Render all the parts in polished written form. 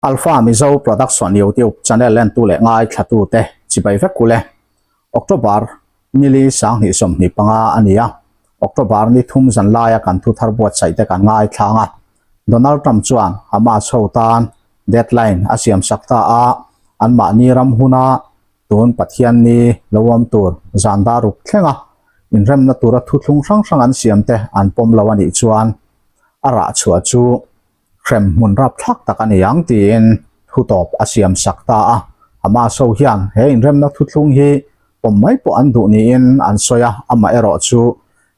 Alpha Mizo Production YouTube channel entu leh ngaithlatute chibai vek kul e. October nili 2025 a ni a, October ni thum zan laia kan thu thar buatsaih te kan ngaithlang a. Donald Trump chuan Hamas ho tan deadline a siam sak ta a, anmahni ram huna tun Pathianni lo awm tur zan dar ruk thleng a, inremna tura thuthlung hrang hrang an siam te an pawm lo a nih chuan a rah chhuah chu hrem hmun rapthlak tak a ni ang tiin thutawp a siam sak ta a. Hamas ho hian he inremna thuthlung hi pawm mai pawh an duh niin an sawi a, amaherawh chu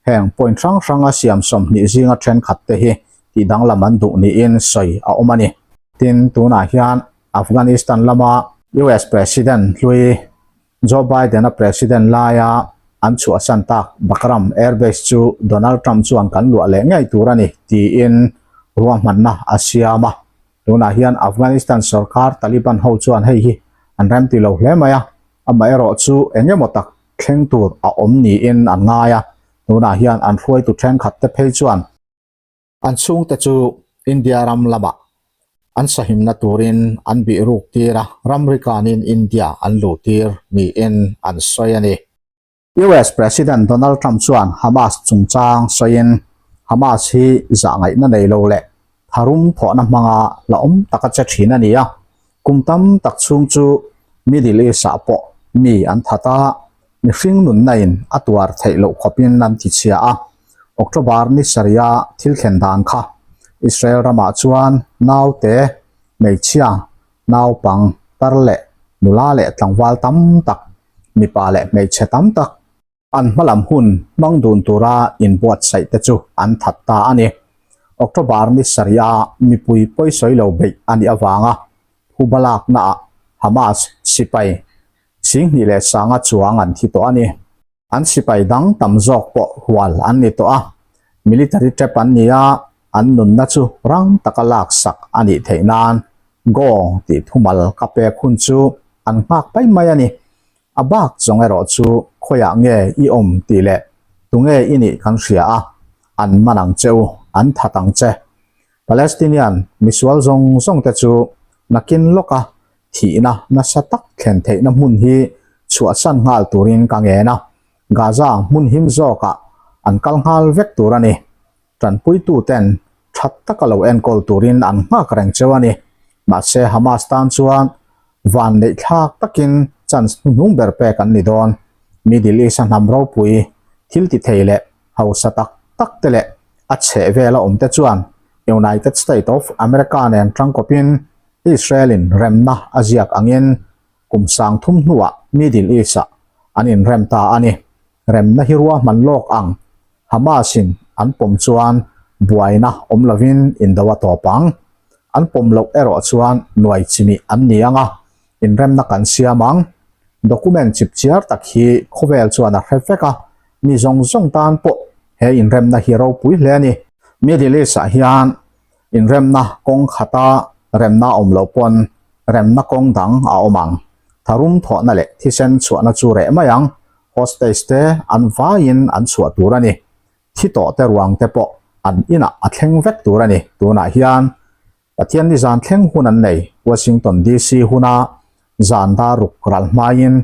heng point hrang hranga siam 20 zinga thenkhat te hi tih danglam an duh niin sawi a awm a ni. Tin, tunah hian Afghanistan lama US President hlui Joe Biden-a President laia an chhuahsan tak Bagram Air Base chu Donald Trump chuan kan luah leh ngei tur a ni tiin ruahmanna a siam a. Tunah hian Afghanistan sorkar Taliban ho chuan hei hi an remti lo hle mai a, amaherawh chu eng emaw tak thleng tur a awm niin an ngai a. Tunah hian an hruaitu thenkhat te phei chuan An chhungte chu India ram lamah an sahimna turin an bih ruk tir a, ramri kanin India an luh tir niin an sawi a ni. US President Donald Trump chuan Hamas chungchang sawiin, Hamas hi zahngaihna nei lo leh tharum thawhna hmanga la awm taka che thin a ni a, kum tam tak chhung chu Middle East-ah pawh mi an that a, Mihring nunna in a tuar theih loh khawpin an ti chhia a, October ni sarih a thil thlen dan kha Israel ramah chuan naute, hmeichhia, naupang, tar leh nula leh tlangval tam tak, mipa leh hmeichhe tam tak an hmalam hun hmang dun tura inbuatsaih te chu an that ta a ni. October ni sarih a mipui pawisawi lo beih a nih avanga phuba laknaah Hamas sipai 2100 chuang an thi tawh a ni. An sipai dang tam zawk pawh hual an ni tawh a, military trap an ni a, an nunna chu rang taka laksak a nih theih nan Go tih thumal ka pek hun chu an nghak pai mai a ni. A bak zawng erawh chu khawiah nge i awm tih leh tunge i nih kan hria a, an man ang che u, an that ang che. Palestinian misual zawng zawng te chu nakin lawka thihna nasa tak thlen theihna hmun hi chhuahsan nghal turin ka ngen a, Gaza hmun him zawkah an kal nghal vek tur a ni. Tanpuituten tha taka lo enkawl turin an nghak reng cheu a ni. Mahse Hamas tan chuan van neih thlak takin chance hnuhnung ber pek an ni dawn. Middle East-a hnam ropui thil ti thei leh hausa tak tak te leh a chheh vela awm te chuan United State of America nen tangkawpin Israel-in remna a ziak angin kum 3000 hnuah Middle East-ah an inrem ta a ni. Remna hi ruahman lawk ang Hamas-in an pawm chuan buaina awm lovin indo a tawp ang. An pawm loh erawh chuan nuai chimih an ni ang a, inremna kan siam ang. Document chipchiar tak hi khawvel chuan a hre vek a, mi zawng zawng tan pawh he inremna hi ropui hle a ni. Middle East-ah hian Inremna kawng khata remna awm loh pawn remna kawng dang a awm ang. Tharum thawhna leh thisen chhuahna chu reh mai ang. Hostage te an vaiin an chhuah tur a ni. Thi tawh te ruang te pawh an inah a thleng vek tur a ni. Tunah hian Pathian nizan thleng hun an nei. Washington DC huna zan dar ruk ral hmaiin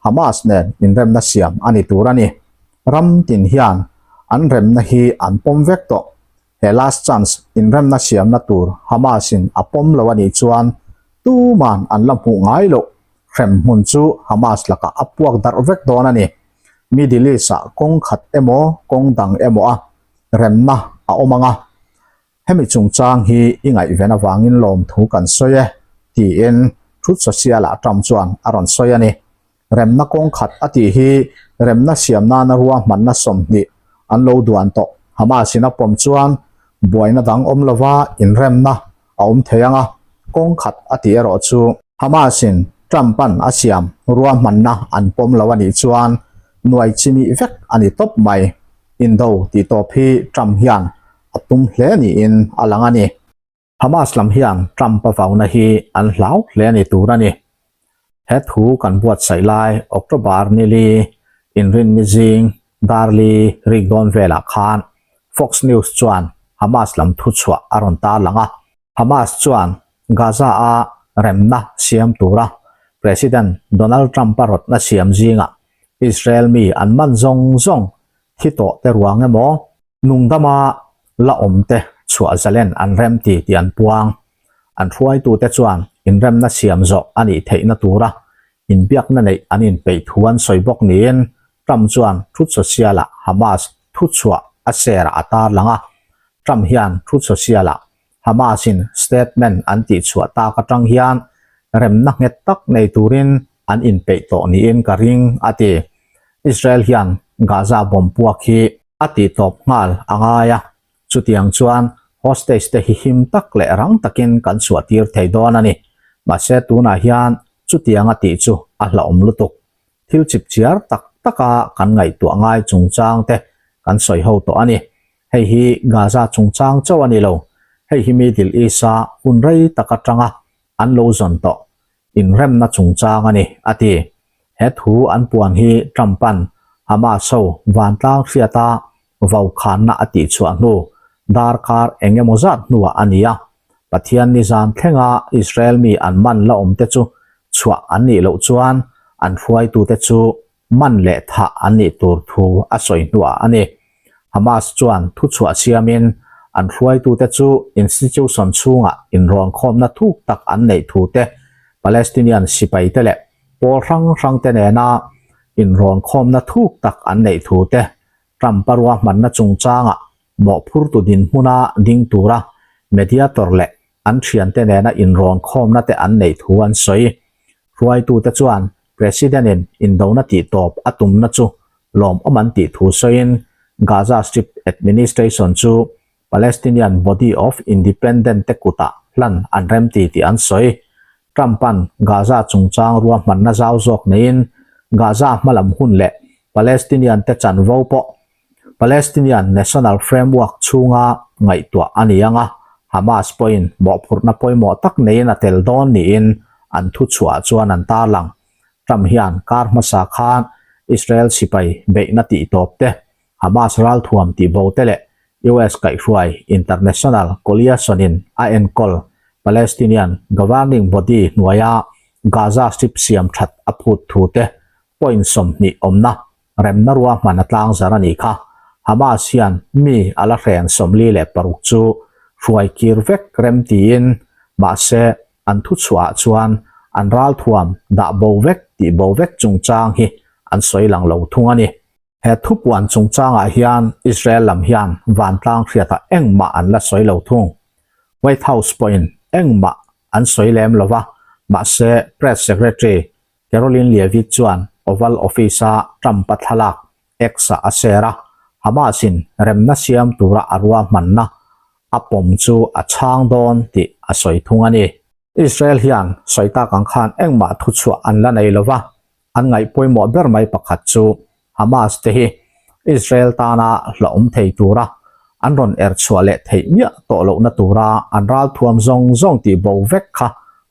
Hamas nen inremna siam a ni tur a ni. Ram tin hian an remna hi an pawm vek tawh. He last chance inremna siamna tur Hamas-in a pawm lo a nih chuan tuman an la hmuh ngai loh hrem hmun chu Hamas lakah a puak darh vek dawn a ni. Middle East-ah kawng khat emaw kawng dang emaw a remna a awm ang a, hemi chungchang hi i ngaihven avangin lawmthu kan sawi e, tiin Truth Social-ah Trump chuan a rawn sawi a ni. Remna kawng khat a tih hi remna siam nana ruahmanna 20 an lo duan tawh. Hamas-in a pawm chuan buaina dang awm lova inremna a awm thei ang a, kawng khat a tih erawh chu Hamas-in Trump-a'n a siam ruahmanna an pawm lo a nih chuan nuai chimih vek a ni tawp mai. Indo tih tawp hi Trump hian a tum hle niin a lang a ni. Hamas lam hian Trump a vauna hi an hlau hle a ni tur a ni. He thu kan buatsaih lai October nili inrinni zing darli rik dawn velah khan Fox News chuan Hamas lam thuchhuah a rawn tarlang a. Hamas chuan. Gaza-a remna siam tura President Donald Trump-a rawtna siam zingah Israel mi an man zawng zawng thi tawh te ruang emaw, nungdama la awm te chhuah zalen an rem ti tih an puang. An hruaitute chuan inremna siam zawh a nih theihna tura inbiakna neih an inpeih thu an sawi bawk niin Trump chuan Truth Social-ah Hamas thuchhuah a share a tarlang a. Trump hian Truth Social-ah Hamas-in statement an tihchhuah tak atang hian remna nghet tak nei turin an inpeih tawh niin ka ring, a ti. Israel hian Gaza bomb puak hi a tihtawp nghal a ngai a, chutiang chuan hostage te hi him tak leh rang takin kan chhuahtir thei dawn a ni. Mahse tunah hian chutiang a tih chu a hlauhawm lutuk. Thil chipchiar tak taka kan ngaihtuah ngai chungchang te kan sawi ho tawh a ni. Hei hi Gaza chungchang chauh a ni lo, hei hi Middle East-a hun rei tak atanga an lo zawn tawh inremna chungchang a ni, a ti. He thu an puan hi Trump-a'n Hamas ho vantlang hriata vaukhanna a tihchhuah hnu darkar eng emaw zat hnuah a ni a. Pathian nizan thlenga Israel mi an man la awmte chu chhuah an nih loh chuan an hruaitute chu man leh thah an nih tur thu a sawi hnuah a ni. Hamas chuan thuchhuah siamin an hruaitute chu institution chhungah inrawnkhawmna thuk tak an neih thu te, Palestinian sipaite leh pawl hrang hrangte nena inrawnkhawmna thuk tak an neih thu te, Trump-a ruahmanna chungchangah mawhphurtu dinhmuna ding tura mediator leh an thiante nena inrawnkhawmna te an neih thu an sawi. Hruaitute chuan President-in indona tihtawp a tumna chu lawmawm an tih thu sawiin Gaza Strip Administration chu Palestinian Body of Independent te kutah hlan an remti tih an sawi. Trump-a'n Gaza chungchang ruahmanna zau zawk neiin Gaza hmalam hun leh Palestinian te chanvo pawh Palestinian National Framework chhunga ngaihtuah a ni ang a, Hamas pawhin mawhphurhna pawimawh tak neiin a tel dawn niin an thuchhuah chuan an tarlang. Trump hian kar hmasa khan Israel sipai beihna tihtawp te, Hamas ralthuam tihbo te leh US kaihhruai International Coalition-in a enkawl Palestinian Governing Body hnuaia Gaza Strip siam that a phut thu te point 20 awmna remna ruahman a tlang zar a nih kha. Hamas hian mi a la hren 46 chu hruai kir vek rem tiin mahse an thuchhuah ah chuan an ralthuam dah bo vek tih bo vek chungchang hi an sawi lang lo thung a ni. He thupuan chungchangah hian Israel lam hian vantlang hriatah engmah an la sawi lo thung. White House pawhin engmah an sawi lem lo va, mahse Press Secretary Karoline Leavitt chuan Oval Office-a Trump-a thlalak X-ah a share a, Hamas-in remna siam tura a ruahmanna a pawm chu a chhang dawn tih a sawi thung a ni. Israel hian sawi tak ang khan engmah thuchhuah an la nei lo va, an ngaih pawimawh ber mai pakhat chu Hamas te hi Israel tana hlauhawm thei tura an rawn er chhuah leh theih miah tawh lohna tura an ralthuam zawng zawng tih bo vek kha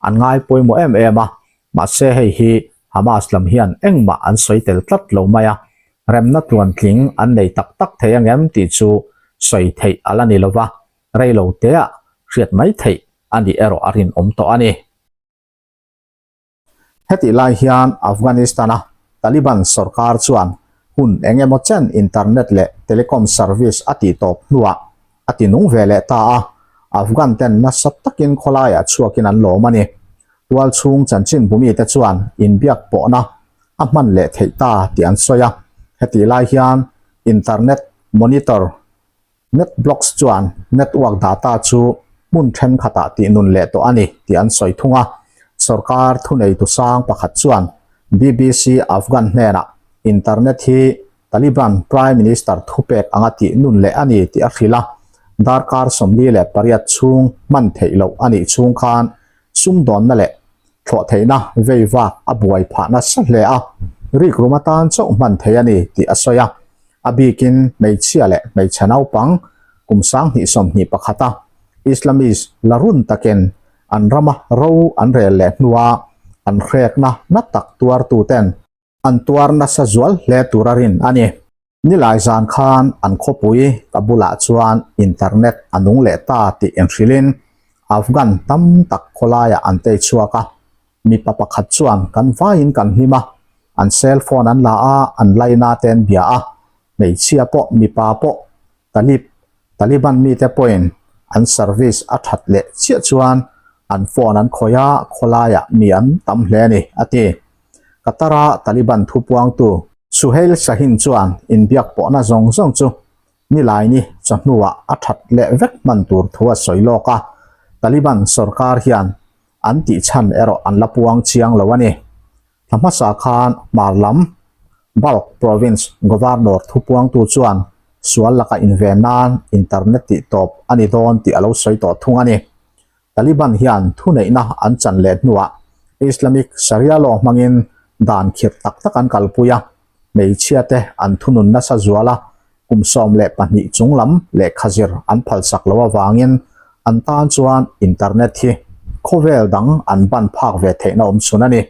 an ngai pawimawh em em a, mahse hei hi Hamas lam hian engmah an sawi tel tlat lo mai a, remna tluantling an nei tak tak thei angem tih chu sawi theih a la ni lova, reilo teah hriat mai theih a nih erawh a rinawm tawh a ni. Hetih lai hian Afghanistan-a Taliban sorkar chuan hun eng emaw chen internet leh telecom service a tihtawp hnuah a tinung ve leh ta a, Afghan ten nasa takin khawlaiah chhuakin an lawm a ni. Tualchhung chanchin bumite chuan inbiak pawhna a hman leh theih ta tih an sawi a, hetih lai hian internet monitor NetBlocks chuan network data chu hmun thenkhatah tihnun leh tawh a ni tih an sawi thung a. Sorkar thuneitu sang pakhat chuan BBC Afghan hnenah internet hi Taliban Prime Minister thupek anga tihnun leh a ni tih a hrilh a. Darkar 48 chhung hman theih loh a nih chhung khan sumdawnna leh thlawh theihna vei vak a buai phah nasa hle a, rikrum atan chauh hman theih a ni tih a sawi a. A bikin hmeichhia leh hmeichhe naupang kum 2021 a Islamist la run takin an rama ro an rel leh hnua an hrekna na tak tuartuten an tuar nasa zual hle tur a rin a ni. Nilai zan khan an khawpui ka bulah chuan internet a nung leh ta tih inhrilhin. Afghan tam tak khawlaiah an tei chhuak a, mipa pakhat chuan kan vaiin kan hlim a, an cell phone an la a, an laina te an bia a, hmeichhia pawh mipa pawh Talib, Taliban mite pawhin an service a that leh chiah chuan an phone an khawih a, khawlaiah mi an tam hle a ni, a ti. Qatar-a Taliban thupuangtu Suhail Shaheen chuan inbiak pawhna zawng zawng chu Nilaini chawhnuah a that leh vek hman tur thu a sawi lawk a, Taliban sorkar hian an tih chhan erawh an la puang chiang lo a ni. Thla hmasa khan hmar lam Balkh Province Governor thupuangtu chuan sual laka inven nan internet tih tawp a ni dawn tih a lo sawi tawh thung a ni. Taliban hian thuneihna an chan leh hnuah Islamic Sharia law hmangin dan khirh tak tak an kalpui a, hmeichhia te an thunun nasa zual a, kum 12 chung lam lehkha zir an phalsak loh avangin an tan chuan internet hi khawvel dang an ban phak ve theihna awm chhun a ni.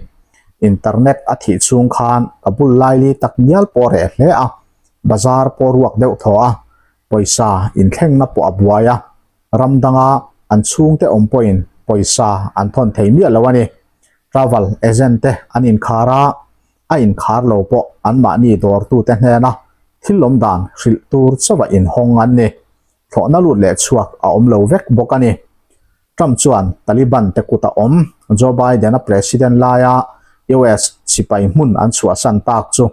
Internet a thih chhung khan ka bul laili tak ngial pawh reh hle a, bazar pawh ruak deuh thaw a, pawisa inthlengna pawh a buai a, ram danga an chhungte awm pawhin pawisa an thawn thei miah lo a ni. Travel agent te an inkhar a, a inkhar lo pawh anmahni dawrtute hnena thil awm dan hrilh tur chauha inhawng an ni. Thlawhna lut leh chhuak a awm lo vek bawk a ni. Trump chuan Taliban te kut a awm Joe Biden-a president laia US sipai hmun an chhuahsan tak chu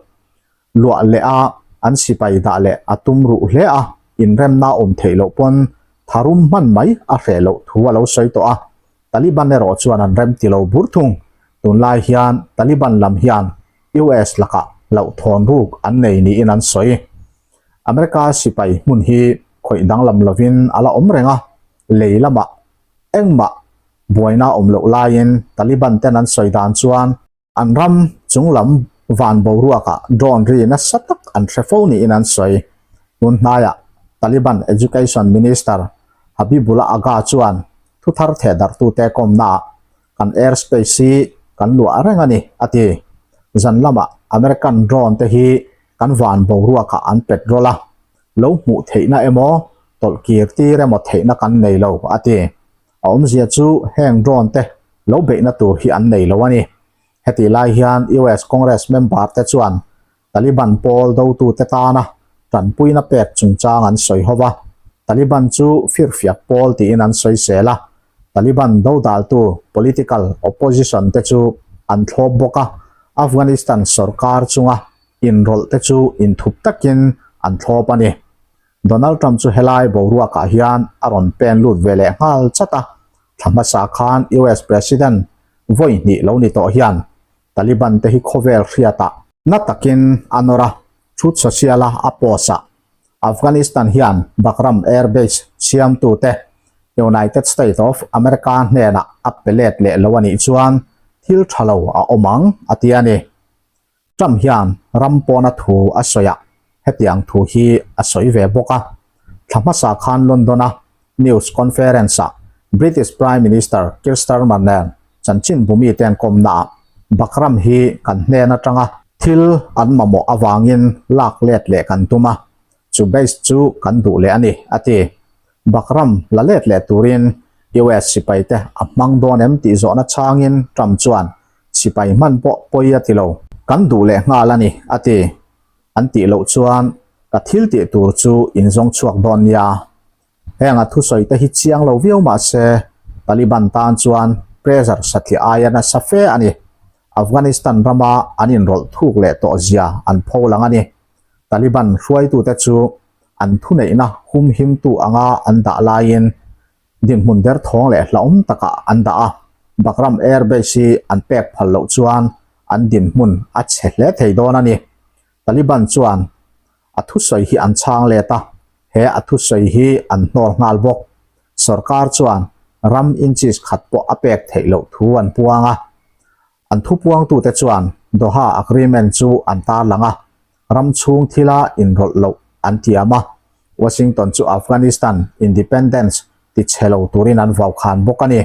luah leh a an sipai dah leh a tum ruh hle a, inremna awm theih loh pawn tharum hman mai a hreh loh thu a lo sawi tawh a. Taliban erawh chuan an rem ti lo bur thung. Tunlai hian Taliban lam hian US lakah hlauhthawn ruk an nei niin an sawi. America sipai hmun hi khawih danglam lovin a la awm reng a, lei lamah engmah buaina awm loh laiin Taliban ten an sawi dan chuan An ram chung lam van boruakah drone ri nasa tak an hre fo niin an sawi. Tun hnaiah Taliban Education Minister Habibullah Agha chuan thuthar thehdarhtute kawmnaah kan airspace hi kan luah reng a ni, a ti. Zan lamah American drone te hi kan van boruakah an pet rawlh a, lo hmuh theihna emaw tawlhkir tir emaw theihna kan nei lo, a ti. A awmzia chu heng drone te lo beihna tur hi an nei lo a ni. Hetih lai hian US Congress member te chuan Taliban pawl dotute tana tanpuina pek chungchang an sawi ho va, Taliban chu firfiak pawl tiin an sawisel a, Taliban dodaltu political opposition te chu an thlawp bawk a, Afghanistan sorkar chunga inrawlh te chu inthup takin an thlawp a ni. Donald Trump chu helai boruakah hian a rawn pen lut ve leh nghal chat a, thla hmasa khan US President vawi hnih lo ni tawh hian Taliban te hi khawvel hriatah na takin a nawr a, Truth Social-a a post ah Afghanistan hian Bagram Air Base siamtute United States of America hnenah a pe let leh lo a nih chuan thil tha lo a awm ang a ti a ni. Trump hian ram pawna thu a sawi a, hetiang thu hi a sawi ve bawk a. Thla hmasa khan London-a news conference-ah British Prime Minister Keir Starmer nen chanchin bumite an kawmnaah Bagram hi kan hnen atanga thil an mamawh avangin lak let leh kan tum a, chu base chu kan duh leh a ni, a ti. Bagram la let leh turin US sipaite a hmang dawn em tih zawhna changin Trump chuan Sipai hman pawh pawi a ti lo. Kan duh leh nghal a ni, a ti. An tih loh chuan ka thil tih tur chu in zawng chhuak dawn nia. Heng a thusawi te hi chiang lo viau mah se, Taliban tan chuan pressure satliah aia nasa fe a ni. Afghanistan rama an inrawlh thuk leh tawh zia an pho lang a ni. Taliban hruaitute chu an thuneihna humhimtu anga an dah laiin Dinhmun derthawng leh hlauhawm takah an dah a, Bagram Air Base hi an pek phal loh chuan an dinhmun a chhe hle thei dawn a ni. Taliban chuan a thusawi hi an chhang let a, he a thusawi hi an hnawl nghal bawk. Sorkar chuan ram inches khat pawh a pek theih loh thu an puang a. An thupuangtute chuan Doha Agreement chu an tarlang a, ram chhung thila inrawlh loh an tiam a, Washington chu Afghanistan independence ti chhe lo turin an vaukhan bawk a ni.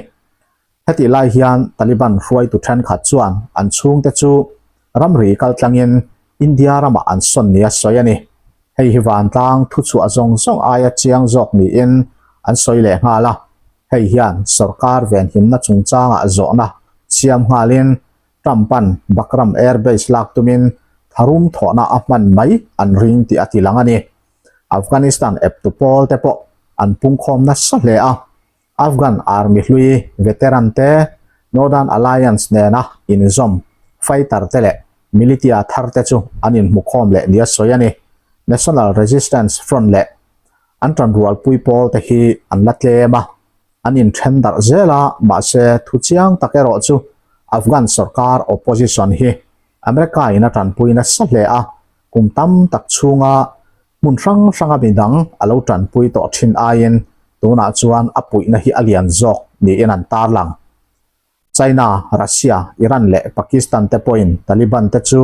Hetih lai hian Taliban hruaitu thenkhat chuan an chhungte chu ramri kaltlangin India ramah an sawn nia sawi a ni. Hei hi vantlang thuchhuah zawng zawng aia chiang zawk niin an sawi leh nghal a. Hei hian sorkar venhimna chungchangah zawhna siam nghalin Trump-a'n Bagram Air Base lak tumin tharum thawhna a hman mai an ring tih a tilang a ni. Afghanistan eptu pawl te pawh an pungkhawm nasa hle a, Afghan army hlui veteran te, Northern Alliance nena inzawm fighter te leh militia thar te chu an inhmukhawm leh nia sawi a ni. National Resistance Front leh an tanrualpui pawl te hi an la tlem a, an inthen darh zel a, mahse thu chiang tak erawh chu Afghan sorkar opposition hi America in a tanpui nasa hle a, kum tam tak chhunga hmun hrang hranga midang a lo tanpui tawh thin aiin tunah chuan a puihna hi a lian zawk niin an tarlang. China, Russia, Iran leh Pakistan te pawhin Taliban te chu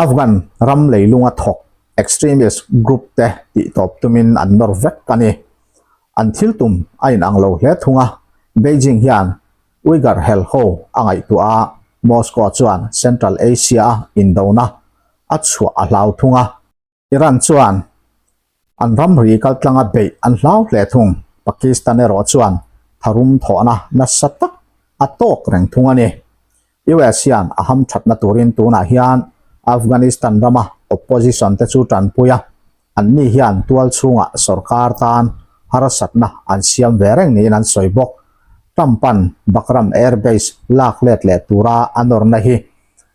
Afghan ram leilunga thawk extremist group te tihtawp tumin an nawr vek a ni. An thil tum a inang lo hle thung a, Beijing hian Uyghur hel ho a ngaihtuah a, Moscow chuan Central Asia-a indona a chhuah a hlau thung a. Iran chuan an ramri kaltlanga beih an hlau hle thung. Pakistan erawh chuan tharum thawhna nasa tak a tawk reng thung a ni. US hian a hamthatna turin tunah hian Afghanistan rama opposition te chu tanpui a, anni hian tual chhungah sorkar tan harsatna an siam ve reng niin an sawi bawk. Trump-a'n Bagram Air Base lak let leh tura a nawrna hi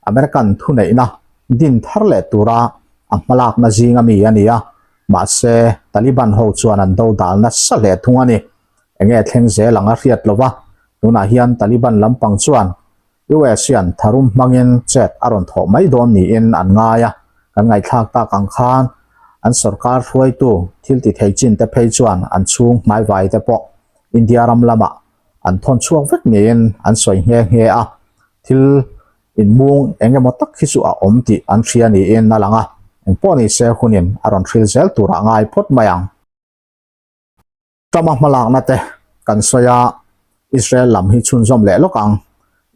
American thuneihna din thar leh tura a hmalakna zinga mi a ni a, mahse Taliban ho chuan an dodal nasa hle thung a ni. Enge thleng zel ang a hriat lo va, tunah hian Taliban lampang chuan US hian tharum hmangin chet a rawn thawh mai dawn niin an ngai a, kan ngaihthlak tak ang khan an sorkar hruaitu thil ti thei chin te phei chuan an chhung hmaivai te pawh India ram lamah an thawn chhuak vek niin an sawi nghe nghe a, thil inmung eng emaw tak hi chu a awm tih an hria niin a lang a, engpawh ni se hunin a rawn hril zel turah ngai phawt mai ang. Trump-a hmalakna te kan sawi a, Israel lam hi chhunzawm leh lawk ang.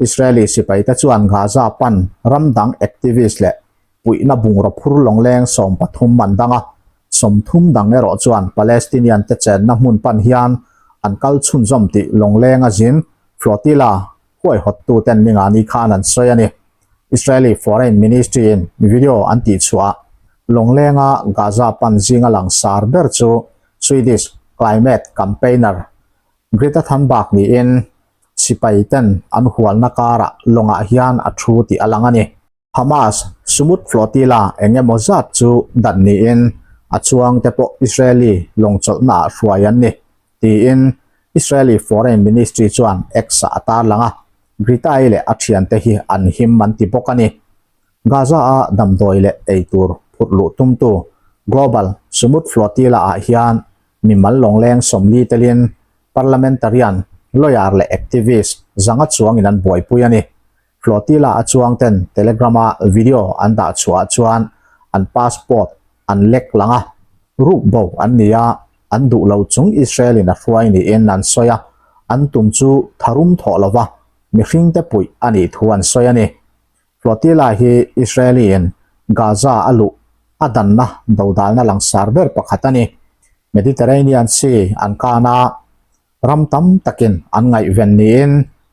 Israeli sipaite chuan Gaza pan ram dang activist leh puihna bungraw phur lawngleng 13 an dang a, 30 dang erawh chuan Palestinian te chenna hmun pan hian an kal chhunzawm tih lawnglenga zin flotilla huaihawttuten ningani khan an sawi a ni. Israeli Foreign Ministry-in video an tihchhuah lawnglenga Gaza pan zinga langsar ber chu Swedish climate campaigner Greta Thunberg niin sipai ten an hualna karah lawngah hian a thu tih a lang a ni. Hamas Sumud Flotilla eng emaw zat chu dan niin a chuangte pawh Israeli lawngchawlhnaah hruai an ni, tiin Israeli Foreign Ministry chuan X-ah a tarlang a, Greta-i leh a thiante hi an him an ti bawk a ni. Gaza-a damdawi leh eitur phurh luh tumtu Global Sumud Flotilla-ah hian mimal lawngleng 40 telin parliamentarian, lawyer leh activist zanga chuangin an buaipui a ni. Flotilla a chuang ten Telegram-a video an dah chhuah chuan an passport an lek lang a, ruk bo an ni a, an duh lo chung Israel-in a hruai niin an sawi a, an tum chu tharum thawh lova mihringte puih a nih thu an sawi a ni. Flotilla hi Israeli-in Gaza a luh a danna dodalna langsar ber pakhat a ni. Mediterranean Sea an kan a, Ram tam takin an ngaihven niin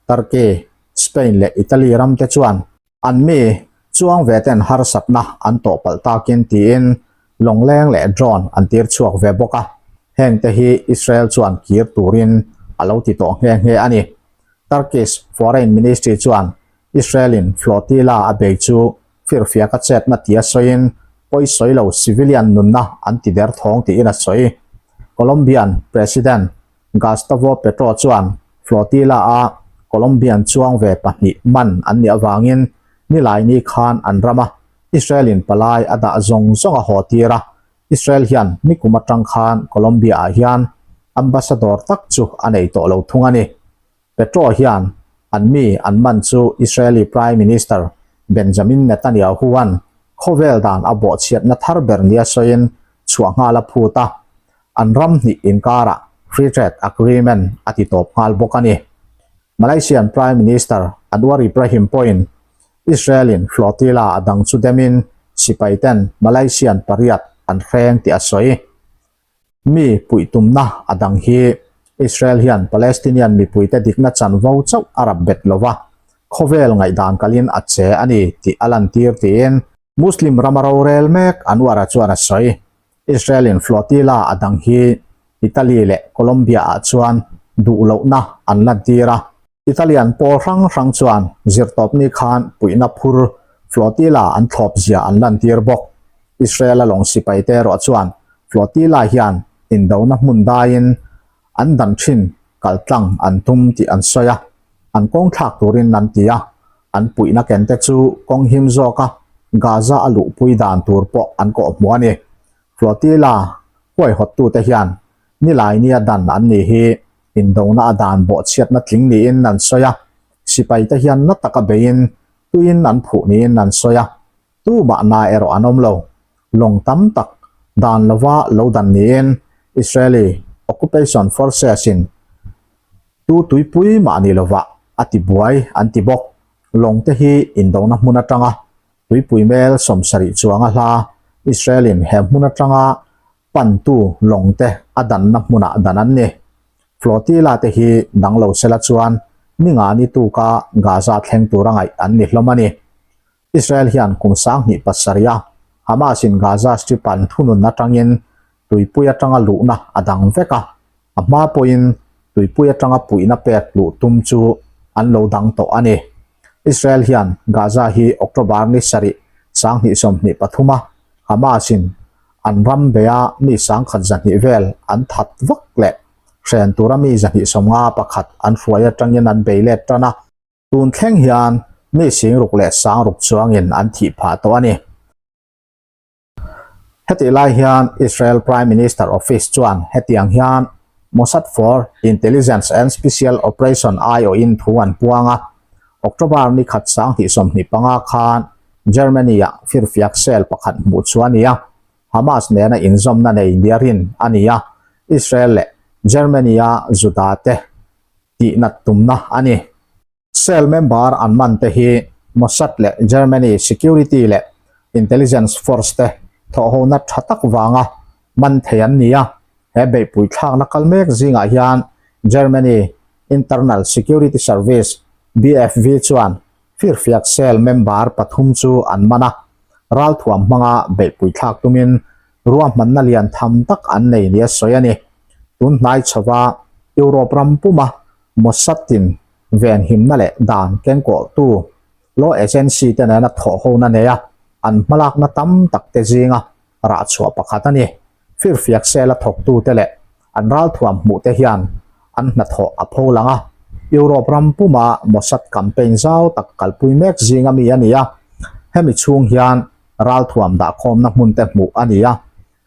Turkey, Spain leh Italy ramte chuan an mi chuang ve ten harsatna an tawh palh takin tiin lawngleng leh drone an tir chhuak ve bawk a, hengte hi Israel chuan kir turin a lo ti tawh nghe nghe a ni. Turkish Foreign Ministry chuan Israel-in flotilla a bei chu firfiaka chetna tia sawiin pawisawi lo civilian nunna an ti der thawng tiin a sawi. Colombian President Gustavo Petro chuan flotilla-a Colombian chuang ve pahnih man an nih avangin Nilaini khan an rama Israel-in palai a dah zawng zawng a haw tir a, Israel hian nikum atang khan Colombia-ah hian ambassador tak chu a nei tawh lo thung a ni. Petro hian an mi an man chu Israeli Prime Minister Benjamin Netanyahu-a'n khawvel dan a bawhchhiatna thar ber nia sawiin chhuah nghal a phut a, an ram hnih inkarah Free Trade Agreement a ti tawp nghal bawk a ni. Malaysian Prime Minister Anwar Ibrahim pawhin Israel-in flotilla a dang chu demin sipaiten Malaysian pariat an hreng tih a sawi. Mi puih tumna a dang hi. Israel hian Palestinian mipuite dikna chanvo chauh a rap bet lo va, khawvel ngaihdan kalin a che a ni tih a lantir tiin Muslim rama rorel mek Anwar-a chuan a sawi. Israel-in flotilla a dang hi Italy leh Colombia-ah chuan duh lohna an lantir a. Italian pawl hrang hrang chuan zirtawpni khan puihna phur flotilla an thlawp zia an lantir bawk. Israel-a lawng sipaite erawh chuan flotilla hian indona hmun daiin an dan thin kaltlang an tum tih an sawi a, an kawng thlak turin an ti a, an puihna kente chu kawng him zawka Gaza a luhpui dan tur pawh an kawhhmuh a ni. Flotilla huaihawttute hian Nilainia dan an nih hi indona a dan bawhchhiatna tling niin an sawi a, sipaite hian na taka beiin tuiin an phuh niin an sawi a, tumah na erawh an awm lo. Lawng tam tak dan lova lo dan niin Israeli Occupation Forces-in tu tuipui mah ni lovah a ti buai an ti bawk. Lawngte hi indona hmun atanga tuipui mel 70 chuanga hla Israel-in he hmun atanga pantu lawngte a danna hmunah dan an ni. Flotilla te hi dang lo sela chuan ninga ni tuka Gaza thleng tura ngaih an ni hlawm a ni. Israel hian kum 2007 a Hamas in Gaza Strip an thunun atangin tuipui atanga luhna a dang vek a, a hma pawhin tuipui atanga puihna pek luh tum chu an lo dang tawh a ni. Israel hian Gaza hi October ni sarih 2023 a Hamas in an ram beia mi 1200 vel an that vak leh hren tura mi 251 an hruai atangin an bei let tan a. Tun thleng hian mi 6000 leh 6000 chuangin an thih phah tawh a ni. Hetih lai hian Israel Prime Minister Office chuan hetiang hian Mossad for Intelligence and Special Operation aiawhin thu an puang a, October ni khat 2025 khan Germany-ah firfiak cell pakhat hmuh chu a ni a, Hamas nena inzawmna nei nia rin a ni a, Israel leh Germany-a Juda te tihnat tumna a ni. Cell member an man te hi Mossad leh Germany security leh intelligence force te thawhhona tha tak vanga man thei an ni a, he beihpui thlakna kal mek zingah hian Germany Internal Security Service, BFV, chuan firfiak cell member pathum chu an man a, ralthuam hmanga beihpui thlak tumin ruahmanna lian tham tak an nei nia sawi a ni. Tun hnai chhova Europe ram puma Mossad-in venhimna leh dan kengkawhtu law agency te nena thawhhona nei a, an hmalakna tam tak te zinga rah chhuah pakhat a ni. Firfiak sela thawktute leh an ralthuam hmuh te hian an hnathawh a pho lang a, Europe ram puma Mossad campaign zau tak kalpui mek zinga mi a ni a, hemi chhung hian ralthuam dahkhawmna hmun te hmuh a ni a,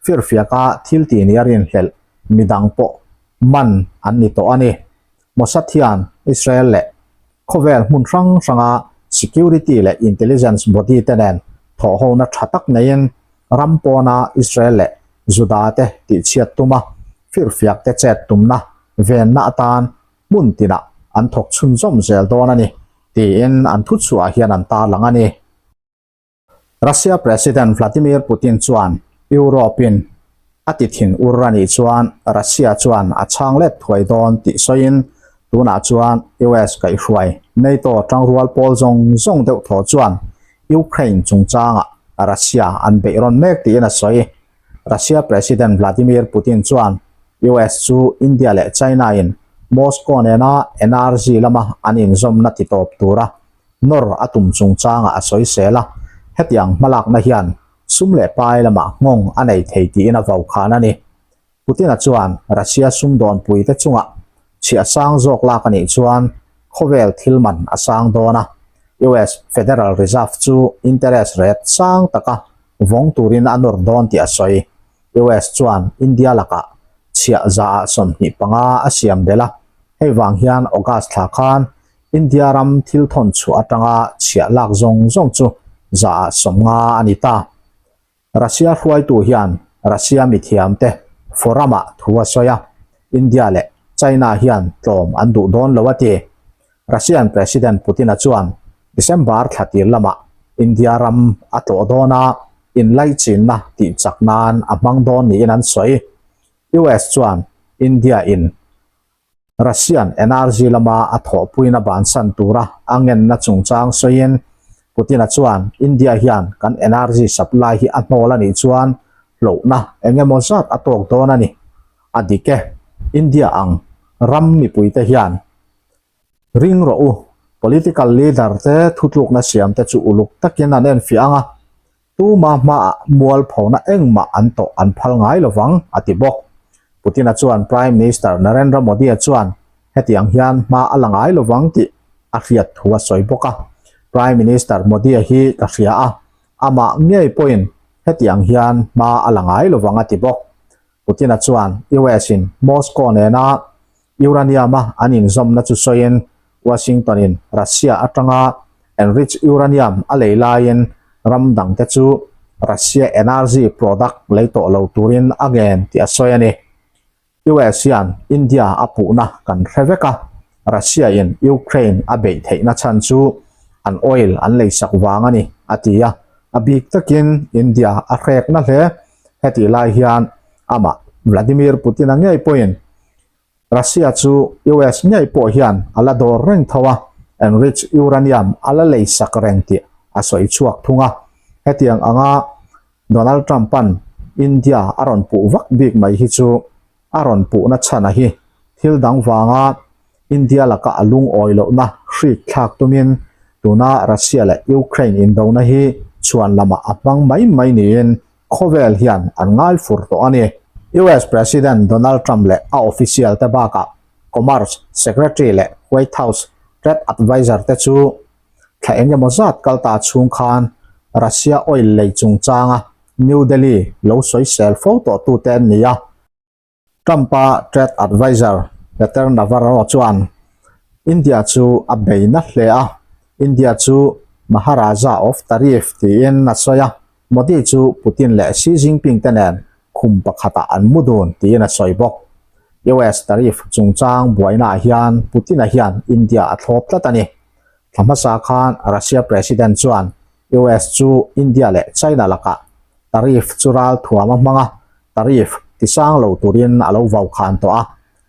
firfiaka thil tih nia rinhlelh midang pawh man an ni tawh a ni. Mossad hian Israel leh khawvel hmun hrang hranga security leh intelligence body te nen thawhhona tha tak neiin ram pawna Israel leh Juda te tihchhiat tuma firfiak te chet tumna venna atan hmun tinah an thawk chhunzawm zel dawn a ni tiin an thuchhuah hian an tarlang a ni. Russia President Vladimir Putin chuan Europe-in a ti thin ur a nih chuan Russia chuan a chhang let thuai dawn tih sawiin tunah chuan US kaihhruai NATO tangrual pawl zawng zawng deuh thaw chuan Ukraine chungchangah Russia an beih rawn mek tiin a sawi. Russia President Vladimir Putin chuan US chu India leh China-in Moscow nena energy lama an inzawmna titawp tura nawr a tum chungchangah a sawisel a, hetiang hmalakna hian sum leh pai lamah nghawng a nei thei tiin a vaukhân a ni. Putin-a chuan Russia sumdawnpuite chungah chhiah sang zawk lak a nih chuan khawvel thil man a sang dawn a, US Federal Reserve chu interest rate sang taka vawng turin a nawr dawn tih a sawi. US chuan India lakah chhiah zaah 25 a siam belh a, hei vang hian August thla khan India ram thil thawn chhuah atanga chhiah lak zawng zawng chu zaah 50 a ni ta. Russia hruaitu hian Russia mithiamte forum-ah thu a sawi a, India leh China hian tlawm an duh dawn lo a ti. Russian President Putin-a chuan December thla tir lamah India ram a tlawh dawn a, inlaichinna tihchak nan a hmang dawn niin an sawi. US chuan India-in. Russian energy lama a thawhpuina bansan tura a ngenna chungchang sawiin Putin-a chuan India hian kan energy supply hi a hnawl a nih chuan hlauhna eng emaw zat a tawk dawn a ni. A dik e, India ang ram mipuite hian ring rawh u, political leader te thutlukna siam te chu uluk takin an enfiah ang a, Tuma hmaah mualphona engmah an tawh an phal ngai lo vang, a ti bawk. Putin-a chuan Prime Minister Narendra Modi-a chuan hetiang hian hma a la ngai lo vang tih a hriat thu a sawi bawk a. Prime Minister Modi-a hi ka hria a, amah ngei pawhin hetiang hian hma a la ngai lo vang a ti bawk. Putin-a chuan US-in Moscow nena Uranium-a an inzawmna chu sawiin Washington-in Russia atanga enriched uranium a lei laiin ram dangte chu Russia energy product lei tawh lo turin a ngen tih a sawi a ni. US hian India a puhna kan hre vek a, Russia-in Ukraine a beih theihna chhan chu an oil an leisak vang a ni, a ti a. A bik takin India a hrekna hle. Hetih lai hian amah Vladimir Putin-a ngei pawhin Russia chu US ngei pawh hian a la dawr reng tho a, enriched uranium a la lei sak reng tih a sawi chhuak thung a. Hetiang anga Donald Trump-a'n India a rawn puh vak bik mai hi chu a rawn puhna chhan a hi thil dang vanga India laka a lungawi lohna hrik thlak tumin tuna Russia leh Ukraine indona hi chhuan lamah a hmang mai mai niin Khawvel hian an ngai fur tawh a ni. US President Donald Trump leh a official te bakah Commerce Secretary leh White House Trade Adviser te chu thla eng emaw zat kal ta chhung khan Russia oil lei chungchanga New Delhi lo sawisel fo tawh tute an ni a. Trump-a trade adviser Peter Navarro chuan India chu a bei na hle a, India chu Maharaja of Tariff tiin a sawi a, Modi chu Putin leh Xi Jinping te nen khum pakhatah an mu dun tiin a sawi bawk. US tariff chungchang buainaah hian Putin-a hian India a thlawp tlat a ni. Thla hmasa khan Russia President chuan US chu India leh China lakah tariff chu ralthuam a hmang a, tariff tisang lo turin a lo vau khan tawh a,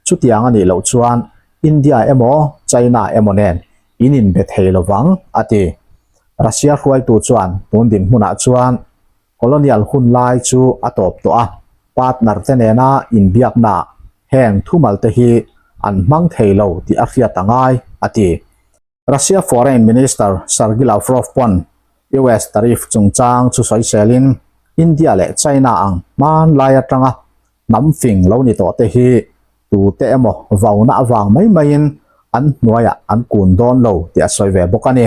chutiang a nih loh chuan India emaw China emaw nen in inbe thei lo vang, a ti. Russia hruaitu chuan tun dinhmunah chuan colonial hun lai chu a tawp tawh a, partner te nena inbiaknaah heng thumal te hi an hmang thei lo tih a hriat a ngai, a ti. Russia Foreign Minister Sergei Lavrov pawn US tariff chungchang chu sawiselin India leh China ang hmanlai atanga hnam fing lo ni tawh te hi tute emaw vauna avang mai maiin an hnuaiah an kun dawn lo tih a sawi ve bawk a ni.